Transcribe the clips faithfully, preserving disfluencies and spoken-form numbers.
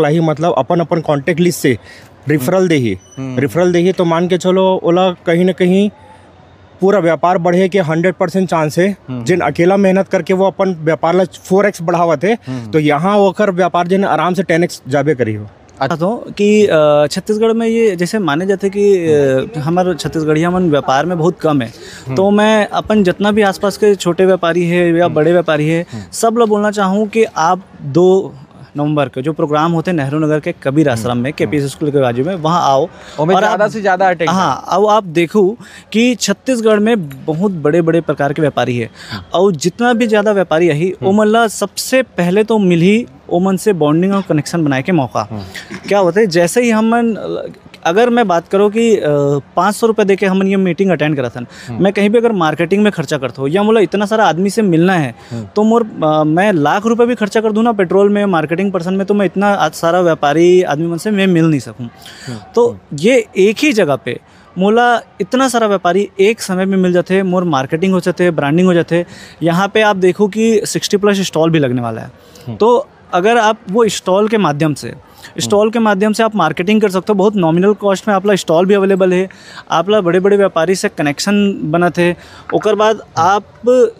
लाही, मतलब अपन अपन कॉन्टैक्ट लिस्ट से रिफरल देही। हम्म। रिफरल देही तो मान के चलो, ओला कहीं ना कहीं पूरा व्यापार बढ़े के हंड्रेड परसेंट चांस है। हम्म। जिन अकेला मेहनत करके वो अपन व्यापार ला फोर एक्स बढ़ावत है, हम्म। तो यहाँ ओकर व्यापार जिन आराम से टेन एक्स जाबे करी हो। अच्छा, तो कि, अ, छत्तीसगढ़ में ये जैसे माने जाथे कि, अ, हमर छत्तीसगढ़िया मन व्यापार में बहुत कम है, हम्म। तो मैं अपन जितना भी आसपास के छोटे व्यापारी है या हम्म। बड़े व्यापारी है, हम्म। सब लोग बोलना चाहूँ कि आप दो नवंबर के जो प्रोग्राम होते हैं नेहरू नगर के कबीर हम्म। आश्रम में, हम्म। केपीएस स्कूल के बाजू में, वहाँ आओ। ओमे और ज़्यादा आप से ज़्यादा अटेंड हाँ, करो। अब आप देखो कि छत्तीसगढ़ में बहुत बड़े-बड़े प्रकार के व्यापारी है। हम्म। और जितना भी ज़्यादा व्यापारी आही, हम्म। ओमन ला सबसे पहले तो मिलही ओमन से बॉन्डिंग और कनेक्शन बनाए के मौका। हम्म। क्या होता है, जैसे ही हमन, अगर मैं बात करूँ कि, अ, पाँच सौ रुपये दे के हमन ये मीटिंग अटेंड करत हन, हम्म। मैं कहीं भी अगर मार्केटिंग में खर्चा करता हूँ या मोला इतना सारा आदमी से मिलना है, हम्म। तो मोर, अ, मैं लाख रुपये भी खर्चा कर दूँ ना पेट्रोल में, मार्केटिंग पर्सन में, तो मैं इतना आज सारा व्यापारी आदमी मन से मैं मिल नहीं सकूँ। हम्म। तो हम्म। ये एक ही जगह पे मोला इतना सारा व्यापारी एक समय में मिल जाथे, मोर मार्केटिंग हो जाथे, ब्रांडिंग हो जाथे। यहाँ पे आप देखो कि सिक्सटी प्लस स्टॉल भी लगने वाला है। हम्म। तो अगर आप वो स्टॉल के माध्यम से, स्टॉल के माध्यम से आप मार्केटिंग कर सकते हो, बहुत नॉमिनल कॉस्ट में आपला स्टॉल भी अवेलेबल है, आपला बड़े-बड़े व्यापारी से कनेक्शन बनत है। ओकर बाद आप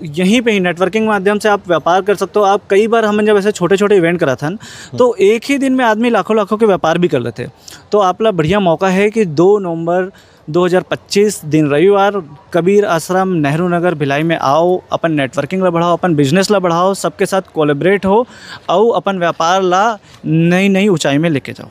यहीं पे ही नेटवर्किंग माध्यम से आप व्यापार कर सकते हो। आप कई बार हमन जब ऐसे छोटे-छोटे इवेंट कराथन, तो एक ही दिन में आदमी लाखों-लाखों के व्यापार भी कर लेथे। तो आपला बढ़िया मौका है कि दो नवंबर दो हज़ार पच्चीस, दिन रविवार, कबीर आश्रम, नेहरू नगर, भिलाई में आओ, अपन नेटवर्किंग ला बढ़ाओ, अपन बिजनेस ला बढ़ाओ, सबके साथ कोलैबोरेट हो, अउ अपन व्यापार ला नई-नई ऊंचाई में लेके जाओ।